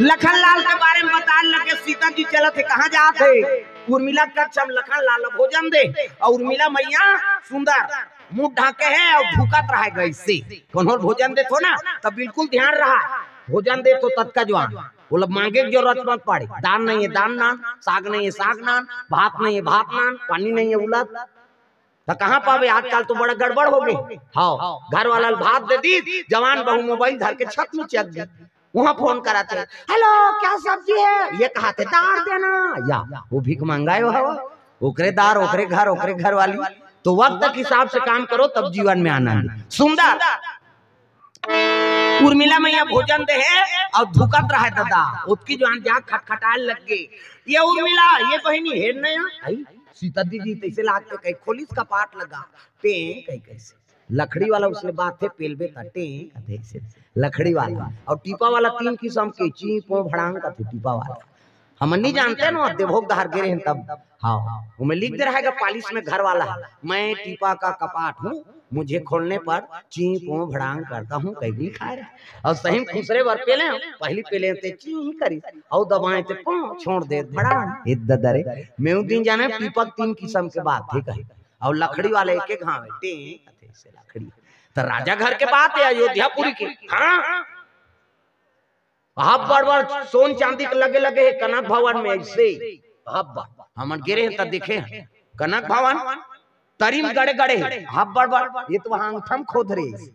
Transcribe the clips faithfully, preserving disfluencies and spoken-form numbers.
लखन लाल के बारे में बताए लगे, सीता जी चलत हे, कहाँ जात हे? उर्मिला कक्ष में लखन लाल ला भोजन दे, अउ उर्मिला मैया सुंदर मुंह ढांके हे अउ भूखत रहे गइसे। कोनो ल भोजन देथो ना, त बिल्कुल ध्यान रहा, भोजन देथो ततका जुवान, ओला मांगे के जरूरत मत पड़े। दान नहीं हे, दान नान, साग नहीं हे, साग नान, भात नहीं हे, भात नान, पानी नहीं हे उलत, त कहाँ पाबे? आजकल तो बड़ा गड़बड़ हो गे। हाँ, घर वाला ल भात दे दी, जवान बहू मोबाइल धर के छत में चढ़ दी, वहां फोन कराथे, "हेलो, क्या सब्जी है?" ये कहाथे, "दार देना।" या वो भीख मंगाए हो, ओकरे दार, ओकरे घर, ओकरे घर वाली। तो वक्त के हिसाब से काम करो, तब जीवन में आनंद। सुंदर उर्मिला मैया भोजन दे हे अउ भूखत रहे ददा, ओतकी जुवान जा खटखटाए लग गे, "ये उर्मिला, ये बहिनी, हेर नया, आई सीता दीदी तइसे लागथे, कहीं खोलिस कपाट लगा, टें कहीं कइसे।" लकड़ी वाला उसने बात हे, पेलबे त टें कथे अइसे, लकड़ी वाला। अउ टीपा वाला तीन किसम के, ची, पो, भड़ांग कथे टीपा वाला। हमन नहीं जानते ना, देवभोग धार गे रहेन तब। हाँ, ओमे लिख दे रहेगा पालिश में घर वाला, "मैं टीपा का कपाट हूँ, मुझे खोलने पर ची, पो, भड़ांग करता हूँ," कहीं लिखा रहे। अउ सही में खुसरे बर पेले, पहली पेले ते ची ही करी, अउ दबाए ते पो, छोड़ दे भड़ांग। ए ददा रे, मैं उस दिन जाने टीपा तीन किसम के बात हे कहे, अउ लकड़ी वाला एक एक घाव हे, टें कथे अइसे लकड़ी। त राजा घर के बात हे, अयोध्यापुरी के। हाँ, हब्बड़ बड़ सोन चांदी के लगे लगे हे कनक भवन में अइसे। हब्बड़ हमन गे रहेन त देखे हन कनक भवन तरी म गड़े गड़े हे, हब्बड़ बड़। ये तो वहां अंगठा म खोद रहे हे,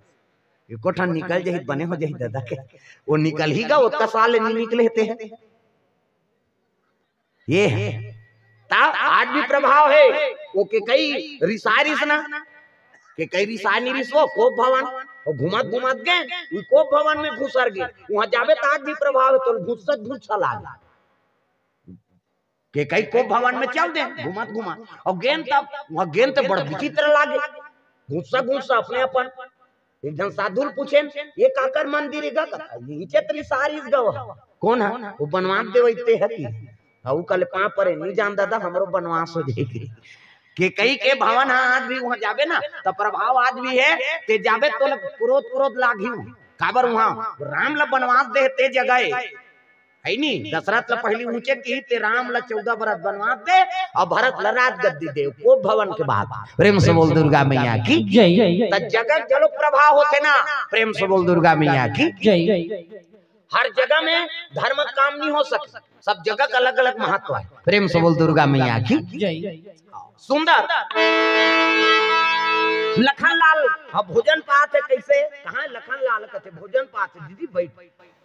एको ठन निकल जाही त बने हो जाही ददा के। वो निकलही गा, ओतका साल ले नी निकले हे ते हे। ये हे। त आज भी प्रभाव हे। वो केकई रिसाय रिस ना, केकई रिसाय नी रिस, वो कोप भवन, वो घुमत घुमत गे, वो कोप भवन में घुसर गे। वहां जाबे त आज भी प्रभाव हे, तो घुसत घुसत लागे। केकई कोप भवन में चल दे, घुमत घुमत, अउ गेन तब, वहां गेन त बड़ विचित्र लागे, घुसत घुसत अपने अपन। एक झन साधु ल पूछेन, "ये काकर मंदिर हे गा?" कथे, "इही छेत्र सारिस गव।" "कोन ह?" "वो बनवास देवइते ह कि।" अउ कहले, "पांव परे, नी जान ददा, हमरो बनवास हो जाही।" केकई के भवन ह आज भी, वहां जाबे ना, त प्रभाव आज भी हे। ते जाबे, तोला क्रोध, क्रोध लागही। काबर वहां राम ल बनवास दे हे, ते जगह हे। हे नी, दशरथ ल पहली ऊंचे किहिस, ते राम ल चौदह बरस बनवास दे अउ भरत ल राजगद्दी दे, कोप भवन के बात। प्रेम से बोल दुर्गा मैया की जय। त जगह घलो प्रभाव होथे ना, प्रेम से बोल दुर्गा मैया की जय। हर जगह में धर्म काम नहीं हो सके, सब जगह का अलग-अलग महत्व हे। प्रेम से बोल दुर्गा मैया की जय। सुंदर लखन लाल, हाँ, भोजन पात हे कइसे? कहाँ लखन लाल कथे भोजन पात हे? दीदी बैठ।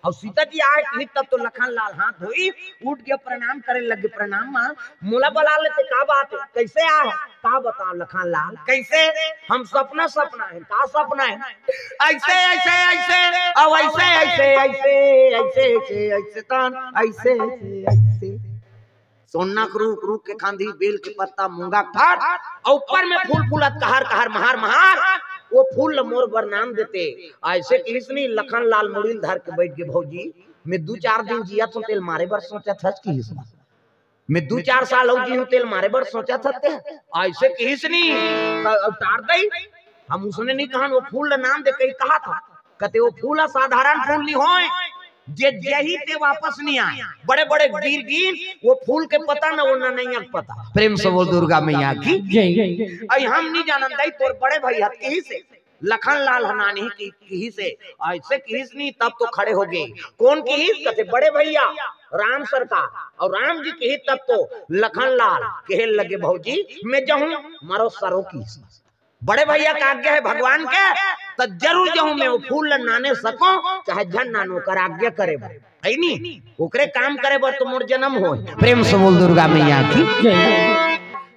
अउ सीता जी आए किहिस तब तो लखन लाल हाथ धोई, उठ के प्रणाम करे लगे, "प्रणाम माँ, मोला बला लेते, का बात हे? कइसे आए?" "का बताओ लखन लाल, कइसे? हम सपना, सपना हे।" "का सपना हे?" "अइसे, अइसे, अइसे, अउ अइसे, अइसे, अइसे, अइसे, अइसे, अइसे, तान, अइसे, अइसे, अइसे।" सोना के रूख, रूख के खांधी, बेल के पत्ता, मूंगा के फर, अउ ऊपर में फूल फूलत, कहर कहर, महार महार, वो फूल ल मोर बर नान देते। अइसे किहिस नी, लखन लाल मुड़ी ल धर के बैठ गे, "भौजी, मैं दू चार दिन जियत हूं, तेला मारे बर सोचत हस," किहिस। "मैं दू चार साल अउ जीहूं, तेला मारे बर सोचत हस ते?" अइसे किहिस नी, त अब टार दई, हम उसने नहीं कहन, वो फूल ल नान दे कही कहा था। कथे वो फूल ह साधारण फूल नहीं होय, जे जही ते वापस नहीं आए। बड़े बड़े वीर गिन, वो फूल के पता न, वो ननैया के पता। प्रेम से बोल दुर्गा मैया की जय। अई हम नहीं जानन दई, तोर बड़े भैया किहिस हे, लखन लाल ह नानही की, किहिस हे, अइसे किहिस नहीं, तब तो खड़े हो गे। कोन किहिस? कथे बड़े भैया राम सरकार, अउ राम जी किहिस तब तो लखन लाल कहे लगे, "भौजी मैं जहूं, मरो सरो," किहिस। बड़े भैया का आज्ञा हे भगवान के, त जरूर जहूं मैं वो फूल ल नाने सकों, चाहे झन नानों, ओकर आज्ञा करे बर। हे नी? ओकरे काम करे बर तो मोर जनम होय। प्रेम से बोल दुर्गा मैया की।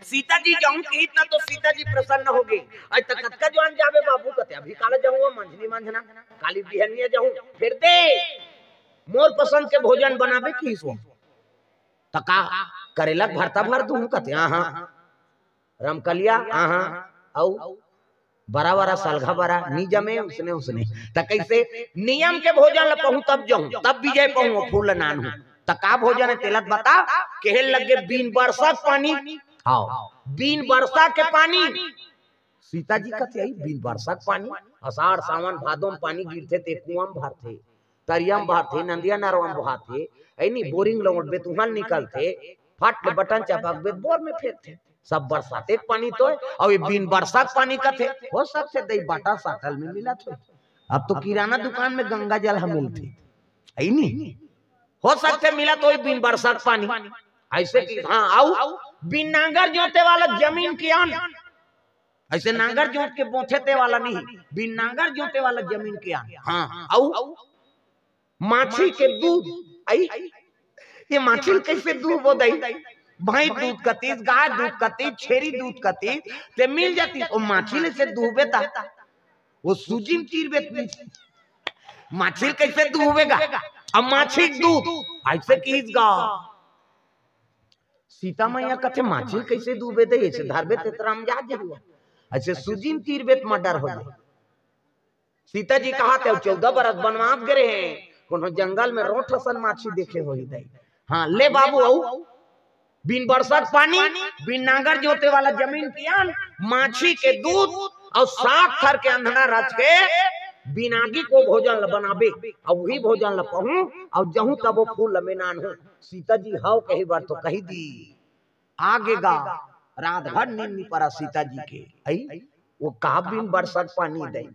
सीता जी जहूं किहिस ना तो सीता जी प्रसन्न हो गे। "अई त कतका जुवान जाबे बाबू?" कथे, "अभी काला जहूं, मंझनी मंझना, काली बिहनिया जहूं, फेर दे मोर पसंद के भोजन बनाबे किहिस वो। त का करेला के भरता भर दूं?" कथे, "हाँ, हाँ।" रमकलिया, आहा, अउ बरा बरा सलघा बरा नी जमे, उसने उसने। त कइसे नियम के भोजन ल पहूं तब जहूं, तब विजय पहूं, फूल ल नानहूं। त का भोजन हे तेला त बता, कहे लगे बीन बरसा के पानी। हाँ, बीन बरसा के पानी। सीता जी कथे, "अई बीन बरसा के पानी, असाढ़ सावन भादो म पानी गिरथे ते कुआं म भरथे।" तरिया म बहथे, नंदिया नरवा म बहथे, ऐ नी, बोरिंग लौंटबे तुहन निकलथे, फट ले बटन चपकबे बोर में फेंकथे। सब बरसाते के पानी तो है, अउ ये बिन बरसा के पानी कथे। हो सकथे दई बाटा साटल में मिलत हो, अब तो किराना दुकान में गंगा जल ह मिलथे, ऐ नी? हो सकथे मिलत हो बिन बरसा के पानी। ऐसे कि हाँ, अउ बिन नांगर जोते वाला जमीन के अन, ऐसे नांगर जोत के बोथे ते वाला नहीं, बिन नांगर जोते वाला जमीन के अन। हाँ, अउ माछी के दूध, ऐ, ये माछी ल कइसे दूहबो दई? भैंस दूध कतिस, गाय दूध कतिस, छेरी दूध कतिस, ते मिल जातिस। ओ माछी ल से दूहबे ता, वो सूजी म चीरबे त माछी ल कइसे दूहबे गा? अब माछी के दूध, ऐसे किहिस गा। सीता मैया कथे, माछी ल कइसे दूहबे दई? ऐसे धरबे ते त रमजा जही, ऐसे सूजी म चीरबे त मर्डर हो जाही। सीता जी कहाथे, चौदह बरस बनवास गे रहे, कोनो जंगल में रोंठ असन माछी देखे होही दई। हाँ, ले बाबू, अउ बिन बरसा के पानी, बिन नांगर जोते वाला जमीन के अन, माछी के दूध अउ सात थर के अंधना रच के बिन आगी के भोजन ल बनाबे, अउ उही भोजन ल पहूं, अउ जहूं तब ओ फूल ल मेनानहूं। सीता जी हव कहे बर तो कहि दी। आगे गा, रात भर नींद नी परा सीता जी के। अई, वो का बिन बरसा के पानी दई,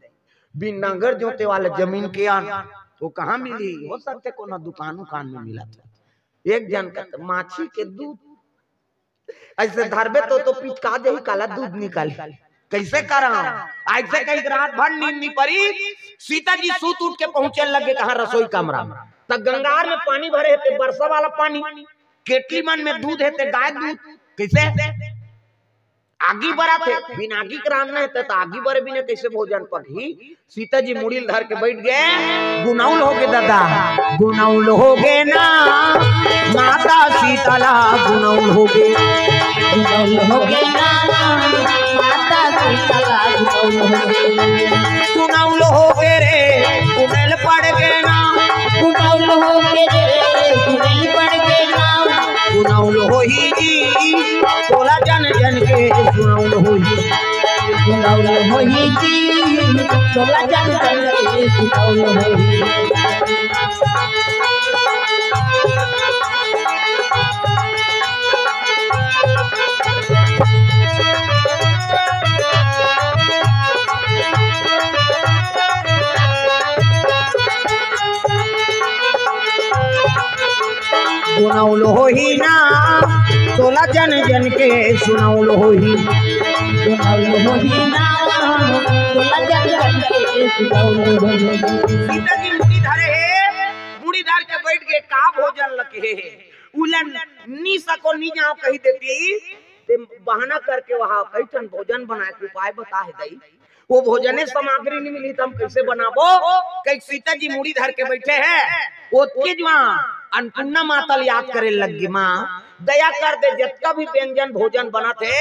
बिन नांगर जोते वाला जमीन के अन, वो कहाँ मिली? हो सकथे कोनो दुकान उकान में मिलत हो। एक झन कथे, माछी के दूध, ऐसे धरबे तो, तो पिचका जही, काला दूध निकल। कइसे करंव? ऐसे कहिके रात भर नींद नी परी। सीता जी सूत उठ के पहुंचे लगे कहाँ, रसोई कमरा में। त गंगार में पानी भरे हे ते बरसा वाला पानी, केटली मन में दूध हे ते गाय दूध। कइसे? आगी बरत हे, बिन आगी के रांधना हे त, त आगी बरे बिना कइसे भोजन पकही? सीता जी मुड़ी ल धर के बइठ गे, गुनउल होगे ददा, गुनउल होगे ना, माता सीता ला गुनउल होगे। गुनउल होगे ना, माता सीता ला गुनउल होगे। गुनउल होगे रे, गुनउल पड़ गे ना। गुनउल होगे रे, गुनउल पड़ गे ना। गुनउल होही जी, तोला जन जन के सुनउल होही। सुनउल होही जी, तोला जन जन के सुनउल होही। गुनउल होही ना, तोला जन जन के सुनउल होही। गुनउल होही ना, तोला जन जन के सुनउल होही। सीता जी मुड़ी धरे हे, मुड़ी धर के बइठ गे, का भोजन ल कहे हे? उलन नी सको, नी जांव कहि देतिस, ते बहाना करके वहां कई ठन भोजन बनाए के उपाय बताहे दई। वो भोजने सामग्री नी मिली त हम कइसे बनाबो? कहिके सीता जी मुड़ी धर के बइठे हे। ओतके जुवार अन्नपूर्णा माता ल याद करे लग गे, माँ दया कर दे, जतका भी व्यंजन भोजन बनत हे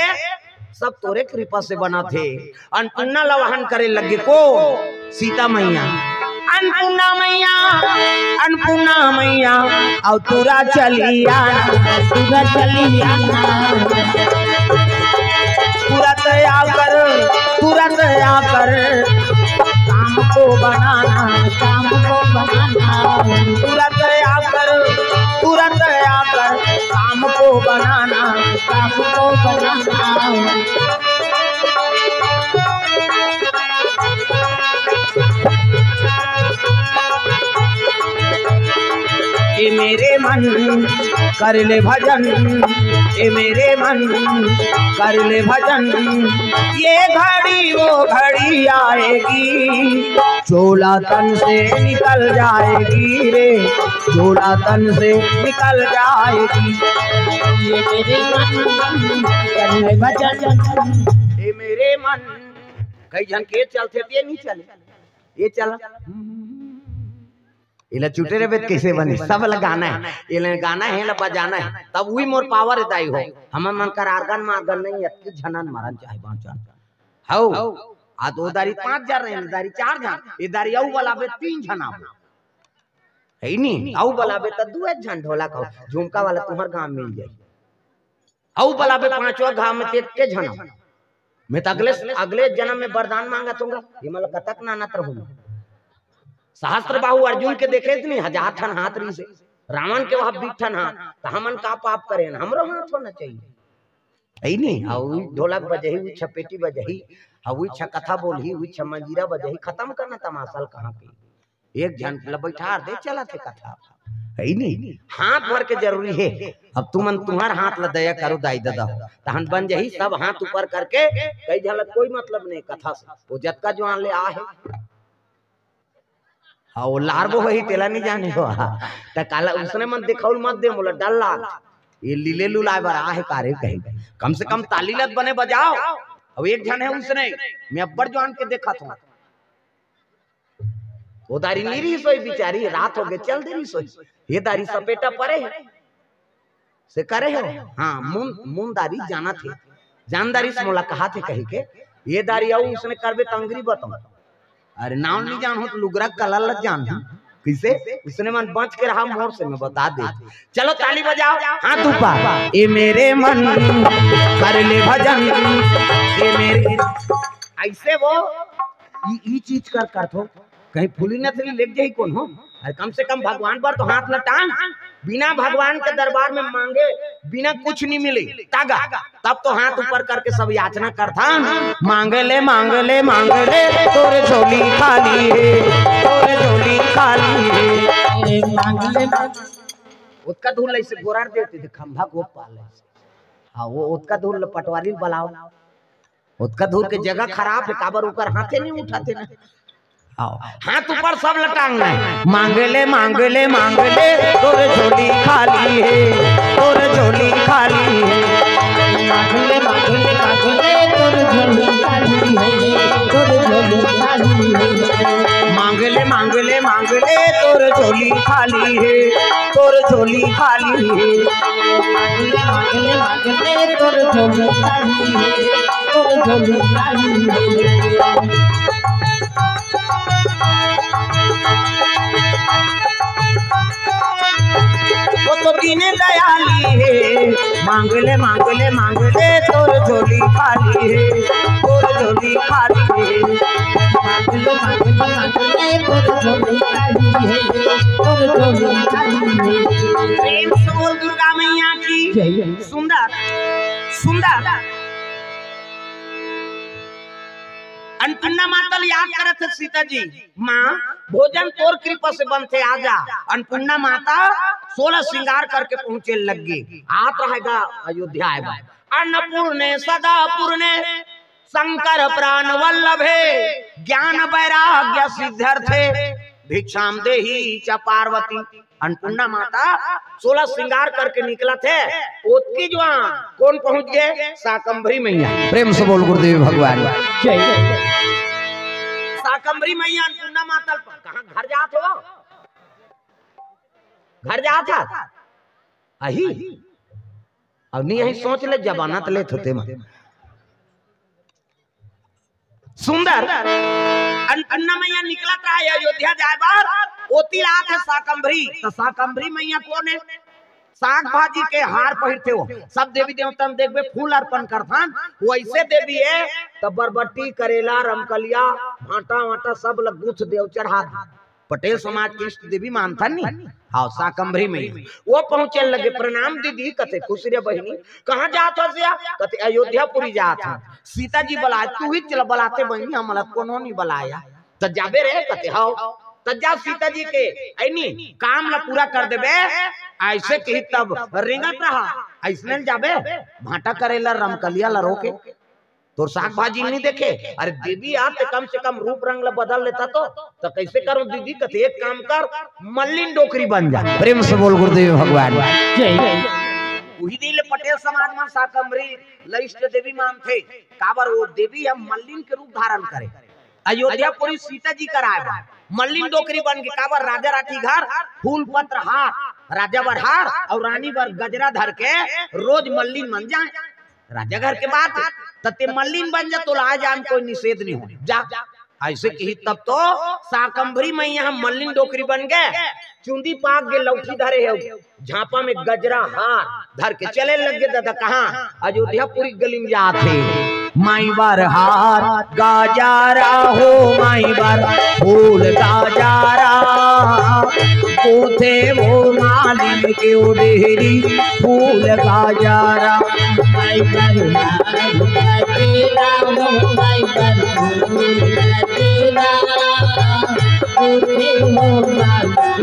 सब तोरे कृपा से बनत हे। अन्नपूर्णा ल आवाहन करे लग गे, कोन? सीता मैया। अन्नपूर्णा मैया, अन्नपूर्णा मैया, अउ तुरत चली आना, तुरत चली आना। तुरत आकर, तुरत आकर, काम को बनाना, काम को बनाना। तुरत आकर, तुरत आकर, काम को बनाना, काम को बनाना। ए मेरे मन कर ले भजन, ए मेरे मन कर ले भजन, ये घड़ी वो घड़ी आएगी, चोला तन से निकल जाएगी रे, चोला तन से निकल जाएगी। ये मेरे मन कर ले भजन, ये मेरे मन। कई झन के चलथे ते नहीं चले, ये चला। एला चुटे रहिबे त कइसे बनी? सब ला गाना हे, एला गाना हे, एला बजाना हे, तब उही मोर पावर हे दाई हो। हमर मन कर आर्गन मार्गन नहीं, अतके झनन मरन चाहे बाँचन। हौ, आ तो ओ दारी पाँच झन रहे, ए दारी चार झन, ए दारी अउ बलाबे तीन झन आबो। हे नी? अउ बलाबे त दू एक झन ढोलक हो, झुमका वाला तुम्हर गाँव मिल जाही। अउ बलाबे पाँचवा गाँव में ते, ते झन आबो। मैं त अगले, अगले जनम में वरदान मांगत हूँ गा, ये मतलब कतक नानत रहूँ मैं। सहस्त्र बाहु अर्जुन के देखे नहीं, हजार ठन हाथ रहिसे, रावण के वहां बीस ठन हाथ, त हमन का पाप करेन? हमरो हाथ होना चाहिए, है नहीं? अउ ढोलक बजही, उइछ पेटी बजही, अउ उइछ कथा बोलही, उइछ मंजीरा बजही, खत्म करना तमाशा ल कहाँ के। एक झन ल बैठार दे, चलत हे कथा, है नहीं? हाथ भर के जरूरी हे। अब तुमन तुंहर हाथ ल दया करो दाई ददा, तहन बन जही। सब हाथ ऊपर करके, कई झन ल कोई मतलब नहीं कथा से, वो जतका जुआन ले आ हे। हाँ, वो लारबो होही, तेला नहीं जाने हो। त काला उसने मन दिखउल मत दे, मोला डर लाग। ये लीले लुलाए बर आ हे का रे कही। कम से कम ताली ल त बने बजाओ। अब एक झन हे उसने, मैं अब्बड़ जुआन के देखत हूँ। वो दारी नी रहिस होही बिचारी, रात हो गे, चल दे रहिस होही। ये दारी सपेटा परे हे। से करे हो? हाँ, मुन, मुन दारी जानत हे। जानदारी से मोला कहा थे कही के, ये दारी अउ उसने करबे त अंगरी बताऊं। अरे नाव नहीं जान हो त लुगरा कलर ल जान हो। कइसे? उसने मन बच के रहा मोर से, मैं बता दे। चलो ताली बजाओ, हाथ ऊपर। ए मेरे मन कर ले भजन, ए मेरे, अइसे वो ई, ई चीज कर, कर थो, कहीं फूली नथली लेग जाही कोन हो? अरे कम से कम भगवान बर तो हाथ ल टांग। बिना भगवान के दरबार में मांगे बिना कुछ नहीं मिले। तागा, तब तो हाथ ऊपर करके सब याचना करथन। मांग ले, मांग ले, मांग ले, तोर झोली खाली हे, तोर झोली खाली हे। मांग ले, मांग ले। ओतका धूल अइसे गोरार देते थे, खंभा गोपाल अइसे। हाँ, वो ओतका धूल पटवारी बलाओ। ओतका धूर के जगह खराब हे, काबर ओकर हाथे नहीं उठाते ना। आओ, हाथ ऊपर सब ल टांगना हे। मांग ले, मांग ले, मांग ले, तोर झोली खाली हे, तोर झोली खाली हे। मांग ले, मांग ले, मांग ले, तोर झोली खाली हे, तोर झोली खाली हे। मांग ले, मांग ले, मांग ले, तोर झोली खाली हे, तोर झोली खाली हे। मांग ले, मांग ले, मांग ले, तोर झोली खाली हे, तोर झोली खाली हे। वो तो दीन दयाली हे, मांग ले, मांग ले, मांग ले, तोर झोली खाली हे, तोर झोली खाली हे। मांग ले, मांग ले, मांग ले, तोर झोली खाली हे, तोर झोली खाली हे। प्रेम से बोल दुर्गा मैया की जय। सुंदर, सुंदर। अन्नपूर्णा माता ल याद करत हे सीता जी, माँ, भोजन तोर कृपा से बनथे, आजा। अन्नपूर्णा माता सोलह श्रृंगार करके पहुंचे लग गे। आत रहेगा अयोध्या आए बर। अन्नपूर्णे सदा पूर्णे शंकर प्राण वल्लभे, ज्ञान वैराग्य सिद्ध्यर्थे, भिक्षाम देही च पार्वती। अन्नपूर्णा माता सोलह श्रृंगार करके निकलत हे, ओतकी जुआन कोन पहुंच गे? शाकंभरी मैया। प्रेम से बोल गुरुदेव भगवान जय। शाकंभरी मैया अन्नपूर्णा माता ल, कहाँ घर जात हो? घर जात हा? अही? अब नहीं, अही सोच ले, जमानत लेत होते मन। सुंदर, अन-, अन्नपूर्णा मैया निकलत रहा हे अयोध्या जाए बर, ओती ल आत हे शाकंभरी। त शाकंभरी मैया कोन हे? साग भाजी के हार पहिरथे वो। सब देवी देवता ल देखबे, फूल अर्पण करथन, वइसे देवी हे। त बरबट्टी, करेला, रमकलिया, भांटा वांटा सब ल गुथ देव चढ़ा दे। पटेल समाज के इष्ट देवी मानथन नी। हाँ, शाकंभरी मैया। वो पहुंचे लगे, "प्रणाम दीदी," कथे, "खुश रहे बहिनी, कहाँ जात हस या?" कथे, "अयोध्यापुरी जात हन।" सीता जी बलाए, "तू ही चल बलाते बहिनी, हमला कोनो नहीं बलाया।" "त जाबे रे?" कथे, "हव।" "त जा सीता जी के, ऐनी, काम ला पूरा कर देबे।" अइसे कही तब रेंगत रहा, "अइसने ल जाबे, भांटा करेला रमकलिया ला रोके।" तोर साग भाजी नहीं देखे? अरे देवी यार, ते कम से कम रूप रंग ला बदल लेता तो। तो कैसे करूं दीदी? कथे एक काम कर, मल्लिन डोकरी बन जा। प्रेम से बोल गुरुदेव भगवान जय। उही दिन ले पटेल समाज मन शाकंभरी ल इष्ट देवी मानथे। काबर वो देवी ह मल्लिन के रूप धारण करे। अयोध्यापुरी सीता जी कर आए बा, मल्लिन डोकरी बन के। काबर राजा राठी घर फूल पत्र हार, राजा बर हार अउ रानी बर गजरा धर के रोज मल्लिन मन जाए। राजा घर के बात हे, त ते मल्लिन बन जा, तोला आए जाए म कोई निषेध नहीं हो। जा, अइसे कही तब तो शाकंभरी मैया ह मल्लिन डोकरी बन गे, चुंदी पाक गे, लौठी धरे हे, झापा में गजरा हार धर के चले लग गे। दादा कहाँ? अयोध्यापुरी गली में जात हे। माई बर हार गजरा हो, माई बर फूल गजरा, कोथे वो मालिन के ओ डेहरी फूल गजरा। माई बर हार गजरा हो, माई बर फूल गजरा, कोथे वो मालिन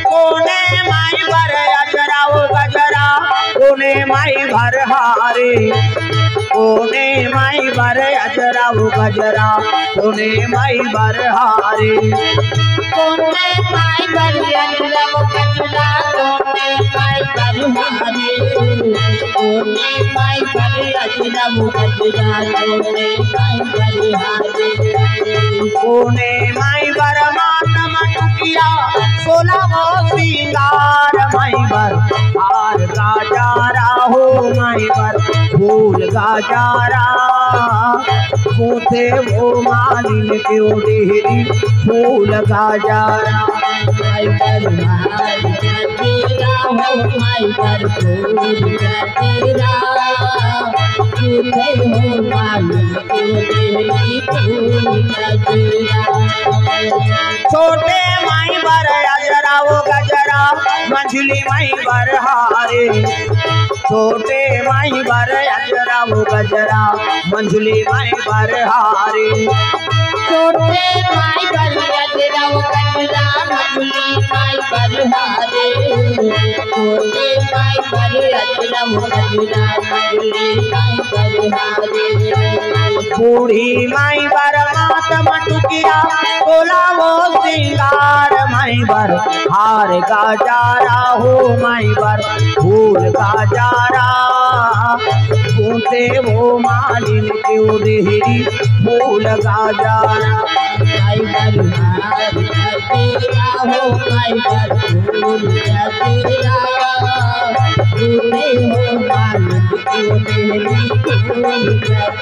कोने माई बर अजरा ओ गजरा, कोने माई बर हारे, कोने माई बर अजरा ओ गजरा, कोने माई बर हारे। कोने माई बर अजरा ओ गजरा, कोने माई बर हारे, कोने माई बर अजरा ओ गजरा, कोने माई बर हारे। कोने माई बर मात मटुकिया, सोला वो सिंगार माई बर हार गजरा हो, माई बर फूल गजरा, कोथे वो मालिन के ओ डेहरी फूल गजरा। माई बर हार गजरा हो, माई बर फूल गजरा, कोथे वो मालिन के ओ डेहरी फूल गजरा। छोटे माई बर अजरा ओ गजरा, मंझली माई बर हारे। छोटे माई बर अजरा ओ गजरा, मंझली माई बर हारे। छोटे माई बर अजरा ओ गजरा, मंझली माई बर हारे। छोटे माई बर अजरा ओ गजरा, मंझली माई बर हारे। बूढ़ी माई बर मात मटुकिया, सोला वो सिंगार माई बर हार गजरा हो, माई बर फूल गजरा, कोथे वो मालिन के ओ डेहरी फूल गजरा। माई बर हार गजरा हो, माई बर फूल गजरा, कोथे वो मालिन के ओ डेहरी फूल गजरा।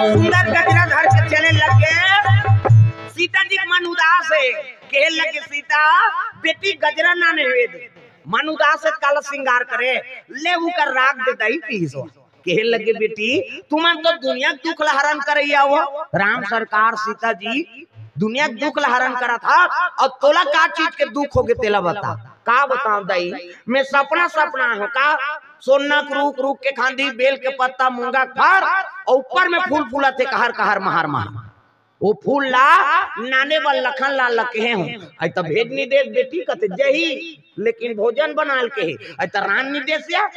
सुंदर गजरा धर के चले लगे। सीता जी के मन उदास हे, कहे लगे, "सीता, बेटी गजरा ना नेहे दे।" मन उदास हे, काला सिंगार करे, ले उकर राख दे दई पीसो। कहे लगे, "बेटी, तुमन तो दुनिया के दुख ला हरण करइया हो, राम सरकार, सीता जी दुनिया के दुख ला हरण करत हा, अउ तोला का चीज के दुख होगे तेला बता।" "का बताओं दई, मैं सपना सपना हूँ का, सोना के रूख, रूख के खांधी, बेल के पत्ता, मूंगा के फर, अउ ऊपर में फूल फूलत हे कहर कहर महर महर।" वो फूल ला नाने बर लखन लाल ला कहे हूँ। अई त भेज नी देस बेटी कथे जही, लेकिन भोजन बनाल कहे। अई त रान नी देस या,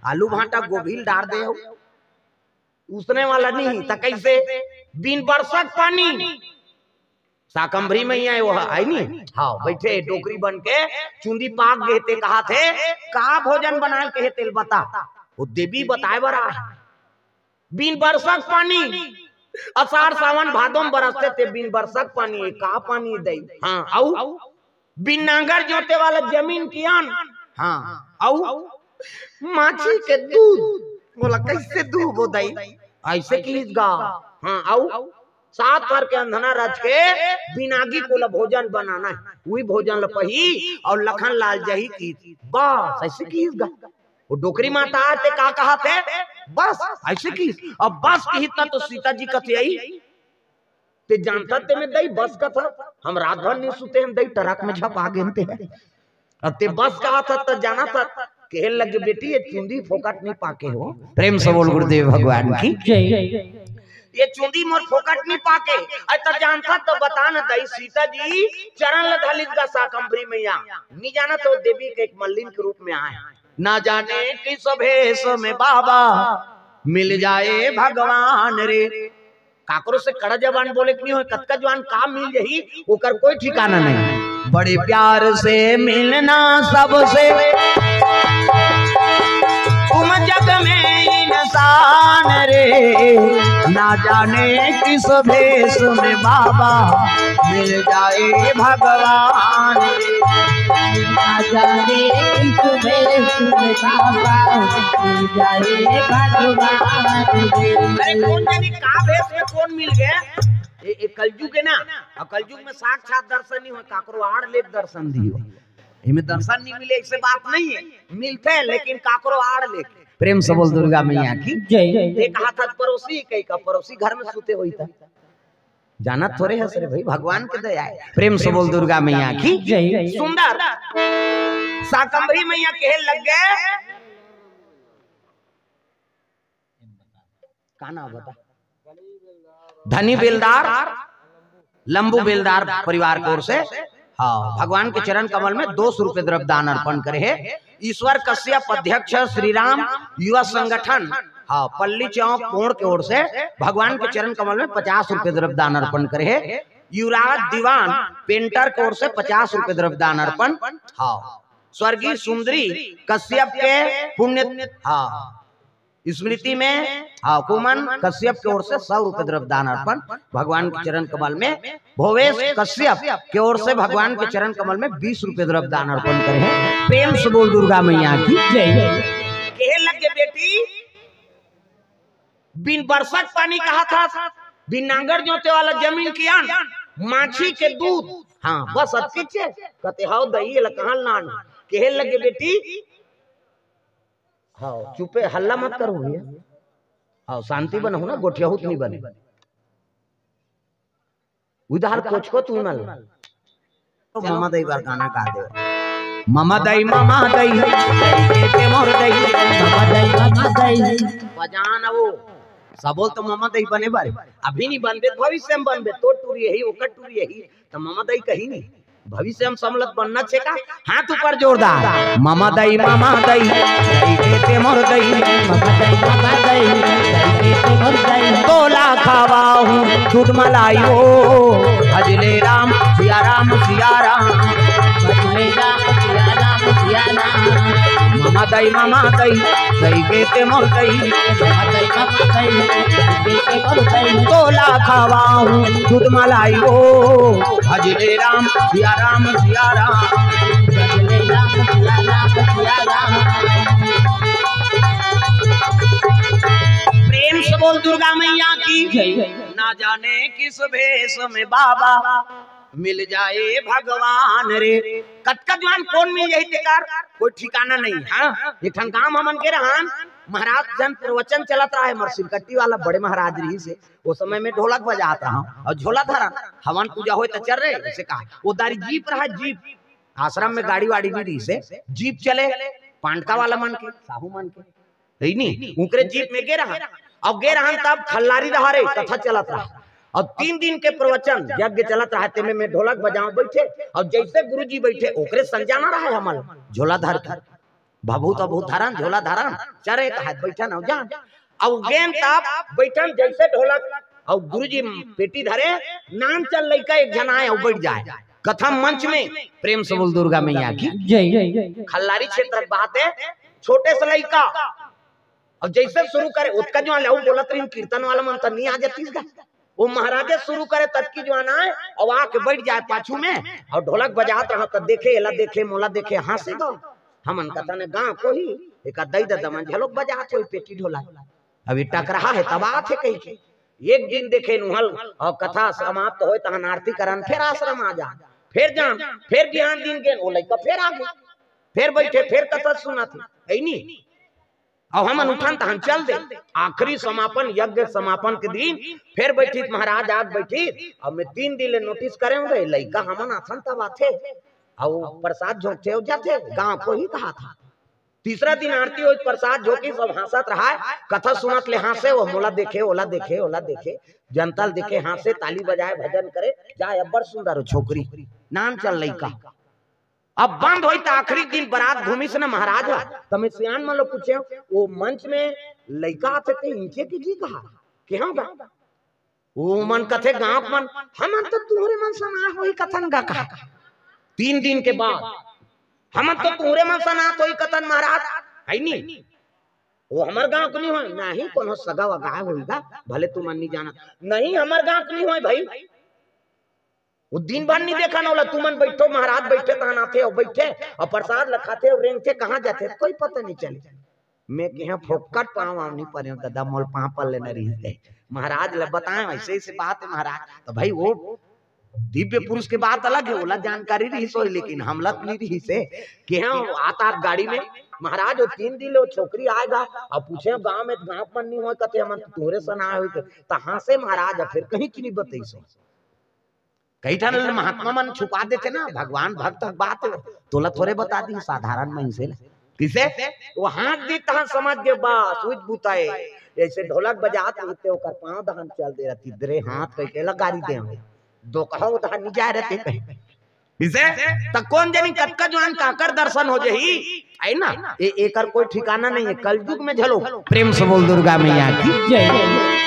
आलू भांटा गोभी ल डार दे हो। उसने वाला नहीं, त कैसे? बिन बरसक पानी। साकंभरी मैया हे वो, आई नी? हाँ, बैठे डोकरी बन के चुंदी पाक गे ते कहाथे, "का भोजन बनाल कहे तेल बता।" वो देवी बताए बर आए। बिन बरसक पानी, असार सावन भादो में बरसथे ते बिन बरसक पानी, ये का पानी दई? हाँ, अउ बिन नांगर जोते वाला जमीन के अन, हाँ, अउ माछी के दूध, बोला कैसे दूध वो दई? ऐसे किहिस गा। हाँ, अउ सात भर के अंधना रच के बिन आगी कोला भोजन बनाना हे, उही भोजन ल पही अउ लखन लाल जही किहिस। बस, ऐसे किहिस गा। वो डोकरी माता हे ते का कहाथे? बस, ऐसे किहिस। अब बस किहिस त तो सीता जी कथे अई, "ते जानथस ते में दई बस कथा, हम रात भर नी सुते हन दई, ट्रक में झपा गेन ते।" अब ते बस कहाथस त जानथस, कहे लगे, "बेटी, ये चुंदी फोकट नी पाके हो।" प्रेम से बोल गुरुदेव भगवान की। जय। "ये चुंदी मोर फोकट नी पाके, अई त जानथस त बता न दई।" सीता जी चरण ल धर लिस गा साकंभरी मैया, नी जानत हो देवी के एक मल्लिन के रूप में आए। "ना जाने किस भेष में बाबा मिल जाए भगवान रे।" काकरो से कड़ा जबान बोले के नहीं होय, कतका जबान का मिल जाही, ओकर कोई ठिकाना नहीं। "बड़े प्यार से मिलना सबसे, तुम जग में इंसान रे, ना जाने किस भेष में बाबा मिल जाए भगवान।" ना जाने किस भेष में बाबा मिल जाए भगवान रे। अरे कौन जाने का भेष में कौन मिल गया? ए, ए कलजुग हे ना, अउ कलजुग में साक्षात दर्शन नहीं हो, काकरो आड़ ले दर्शन दियो। इमे दर्शन नहीं मिले, ऐसे बात नहीं है, मिलते हैं, लेकिन काकरो आड़ लेके। प्रेम से बोल दुर्गा मैया की जय। एक हाथ हाथ पड़ोसी कई का, पड़ोसी घर में सुते होई था, जानत थोड़े है सरे भाई, भगवान के दया है। प्रेम से बोल दुर्गा मैया की जय। सुंदर। शाकंभरी मैया कहे लग गए, का नाम बता, धनी बेलदार, लंबू बेलदार परिवार की ओर से, हाँ, भगवान के चरण कमल में दो सौ रुपए द्रव्य दान अर्पण करे है। ईश्वर कश्यप अध्यक्ष श्री राम युवा संगठन, हाँ, पल्ली चौक कोण की ओर से भगवान के चरण कमल में पचास रुपए द्रव्य दान अर्पण करे है। युवराज दीवान पेंटर की ओर से पचास रुपए द्रव्य दान अर्पण, हाँ, स्वर्गीय सुंदरी कश्यप के पुण्य, हाँ, स्मृति में, हाँ, कुमन कश्यप की ओर से सौ रुपए द्रव्य दान अर्पण भगवान के चरण कमल में, भोवेश कश्यप की ओर से भगवान के चरण कमल में बीस रुपए द्रव्य दान अर्पण करे हैं। प्रेम से बोल दुर्गा मैया की जय। कहे लगे बेटी, बिन बरसक पानी कहा था, बिन नांगर जोते वाला जमीन के अन्न, माछी के दूध, हाँ, बस अतके चे। कहते, "हाव दई, एला कहाँ लान?" कहे लगे बेटी, हाँ, चुपे हल्ला मत करो भैया। हाँ, शांति बनाओ ना, गोठियाहूत नहीं बने। उधार कोचको तू मन। तो ममा दई बार गाना गा दे। ममा दई, ममा दई, दई के ते मोर दई, ममा दई, ममा दई। बजान वो। सबोल तो ममा दई बने बारे। अभी नहीं बनबे, भविष्य में बनबे। तो टूरी यही, ओकर टूरी यही। तो ममा दई कही नहीं। भविष्य में समलत बनना छे का? हाथ ऊपर जोरदार। ममा दई, ममा दई, दई के ते मोर दई। ममा दई, ममा दई, दई के ते मोर दई। तोला खावा हूँ दूध मलाई ओ, भजले राम सिया राम सिया राम। भजले राम सिया राम सिया राम। ममा दई, ममा दई, दई के ते मोर दई। ममा दई, ममा दई, दई के ते मोर दई। तोला खावा हूँ दूध मलाई ओ, भजले राम सिया राम सिया राम। भजले राम सिया राम सिया राम। प्रेम से बोल दुर्गा मैया की जय। ना जाने किस भेष में बाबा मिल जाए भगवान रे। कतका जुआन कौन मिल जाही तेकर कोई ठिकाना नहीं। हाँ, एक ठन गांव हमन के रहन, महाराज जन प्रवचन चलत रहा है, मर सिरकट्टी वाला बड़े महाराज रहिस हे, वो समय में ढोलक बजात रहा और झोला धरन, हवन पूजा होय त चल रहे, ऐसे कहा। वो दारी जीप रहा, जीप, आश्रम में गाड़ी वाड़ी नहीं रहिस हे, जीप चले, पांडका वाला मन के, साहू मन के, है नी? उनकरे जीप में गे रहा। अब गे रहा तब खल्लारी रहा रे, कथा चलत रहा। अब तीन दिन के प्रवचन यज्ञ चलत रहा, तेमे में ढोलक बजाव बैठे, और जैसे गुरुजी बैठे, ओकरे संग जाना रहा हमन, झोला धर के। भभूत अभूत धरन, झोला धरन, चरे कहा बैठन और जान। अब गेन तब बैठन जैसे ढोलक, और गुरुजी पेटी धरे, नान चल लइका एक जना आए और बैठ जाए। कथा मंच में प्रेम से बोल दुर्गा मैया की जय। खल्लारी क्षेत्र के बात है, छोटे से लइका। अब जैसे शुरू करे, ओतका जुआन ले, अउ बोलत रहिन, कीर्तन वाला मन त नहीं आ जातीस गा। वो महाराजे शुरू करे, ततकी जुआन आए, अउ आके बैठ जाए पाछू में, अउ ढोलक बजात रहा, त देखे, एला देखे, मोला देखे, हाँसे गा। हमन कथन गाँव कोही, एका दई ददा मन झलोक बजात होई पेटी ढोलक। अभी टकराहा हे, तब आत हे कहिके। एक दिन देखे नुहल, अउ कथा समाप्त होय, तहन आरती करन, फेर आश्रम आ जा, फेर जान, फेर बिहान दिन गेन, वो लइका फेर आ गे, फेर बैठे, फेर कथा सुनत हे, ऐनी। अउ हमन उठन तहन चल दे। आखिरी समापन, यज्ञ समापन के दिन फेर बैठित महाराज आग बैठित। अब मैं तीन दिन ले नोटिस करे होंगे, लइका हमन आथन तब आथे। अउ प्रसाद झोंकथे अउ जाथे, गाँव कोही कहा था। तीसरा दिन आरती होई, प्रसाद झोंकी, सब हाँसत रहा, कथा सुनत ले हाँसे, वो मोला देखे, ओला देखे, ओला देखे, जनता ल देखे, हाँसे, ताली बजाए, भजन करे, जाए, अब्बड़ सुंदर हो छोकरी, नान चल लइका। अब बंद होई त आखिरी दिन बरात घूमिस न महाराज ह, त मैं सियान मन ल पूछे, वो मंच में लइका आथे ते इंचे के जी कहा, के हम गा? वो मन कथे गाँव मन, हमन तो तुहरे मन सना होई कथन गा कहा। तीन दिन के बाद, हमन तो तुहरे मन सना होई कथन महाराज, है नी? वो हमर गाँव के नहीं होय, नहीं कोनो सगा वगा होई गा, भले तुमन नहीं जानत, नहीं हमर गाँव के नहीं होय भाई। वो दिन भर नहीं देखन ओला, तुमन बैठो, महाराज बैठे, तहन आथे, अउ बैठे, अउ प्रसाद ल खाथे, अउ रेंगथे, कहाँ जाथे, कोई पता नहीं चले। मैं कहे, फोकट पाँव आव नहीं परे, ददा मोल पाँव पर लेना रही है। महाराज ल बताए, ऐसे, ऐसे बात है महाराज। तो भाई, वो दिव्य पुरुष के बात अलग हे, ओला जानकारी रहिस होही, लेकिन हमला तो नइ रहिस हे। केहेंव आत आत गाड़ी में, महाराज, वो तीन दिन ले वो छोकरी आय गा, अउ पूछेंव गांव में, गांव मन नइ होय कथे, हमन तो तुंहरे सन आय होही, त हांसे महाराज, फेर कहिच नइ बतइस होही। कई ठन महात्मा मन छुपा देथे ना, भगवान भक्त के बात हे, तोला थोरे बता दिही, साधारण मनसे ला। कइसे? वो हाथ दिस तहां समझ गे, बस, उहिच बुता हे। जइसे ढोलक बजात रहिथे, ओकर पांव डहन चल दे रहिथे, दे रे हाथ कहिके लगा रहिथे। दोकहा वो डहन नइ जाय रहिथे कहीं। कइसे? त कोन जनी कतका जुवान काकर दर्शन हो जाही, हे ना? ए-, एकर कोई ठिकाना नइ हे। कलयुग में घलो प्रेम से बोल दुर्गा मैया की। जय।